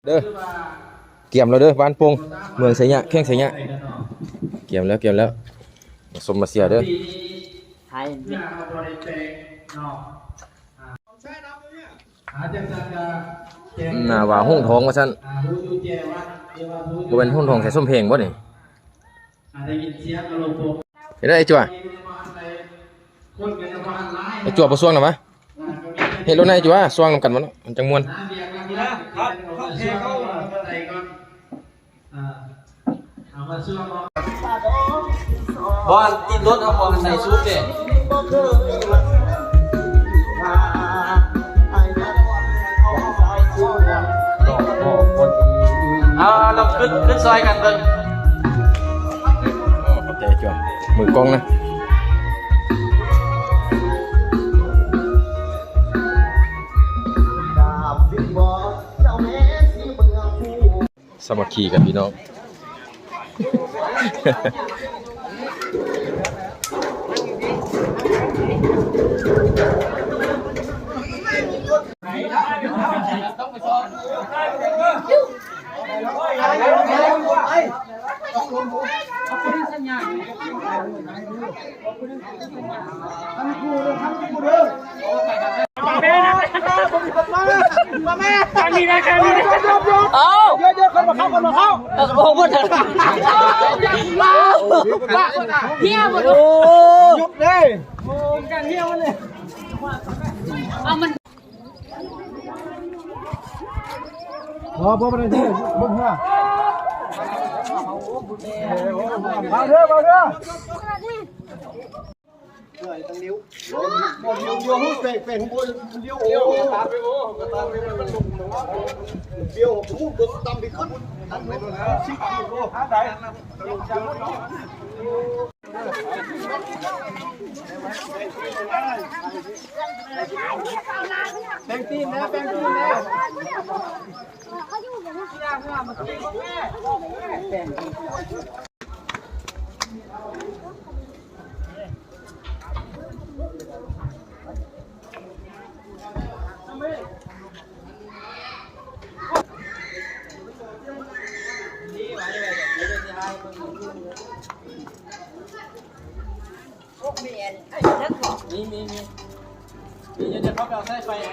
ເດີ ກຽມແລ້ວເດີ ບ້ານໂປ່ງ ເມືອງໄຊຍະ ແຂວງໄຊຍະ ກຽມແລ້ວ ກຽມແລ້ວ ມາຊົມມາເຊຍເດີ. ໜ້າວ່າຫົງທອງວ່າຊັ້ນ ບໍ່ແມ່ນຫົງທອງໃສ່ສົມເພງບໍ່ນີ້? ເຮັດໄດ້ ໄອ້ຈົວ ໄອ້ຈົວ ບໍ່ຊ່ວງນຳວະ ເຮັດໂລດນະ ໄອ້ຈົວ ຊ່ວງນຳກັນບໍ່ເນາະ ມັນຈັ່ງມ່ວນ. ບໍ່ ອັນຕິດລົດເຮົາບໍ່ໃສ່ຊຸບເດ້. ເອົາ ເອົາ ລອງຂຶ້ນ ຂຶ້ນຊ່ອຍກັນເບິ່ງ. ໂອ້ ຂອບໃຈຈ້ວຍ ມືກ້ອງນະ. ສາມັກຄີກັນພີ່ນ້ອງ. ເອົາ ເດີ ເດີ ເດີ ເຂົ້າມາ ເຂົ້າມາ ເຂົ້າ ເອີ ໂອ້ ບໍ່ທັນ ເຮີຍໝົດ ໂອ້ ຍຸບເດ້ ໂອ້ ການເຮີຍໝົດເລີຍ ເອົາມັນ ບໍ່ ບໍ່ ບໍ່ໄດ້ເດີ ບໍ່ເຮືອ ມາເດີ ມາເດີ. ເອີ ຕ້ອງລ້ຽວ ລ້ຽວ ລ້ຽວ ແປງ ແປງ ລ້ຽວ ໂອ້ ຕາມໄປ ໂອ້ ຕາມໄປ ມັນລົງ ລ້ຽວ ໂອ້ ຕົວຕ່ຳໄປຂຶ້ນ ແປງຕີນແດ່ ແປງຕີນແດ່. ມີ ມີ ມີ ມີຢູ່ ດຽວເຂົາໄປເອົາສາຍໄຟໃຫ້.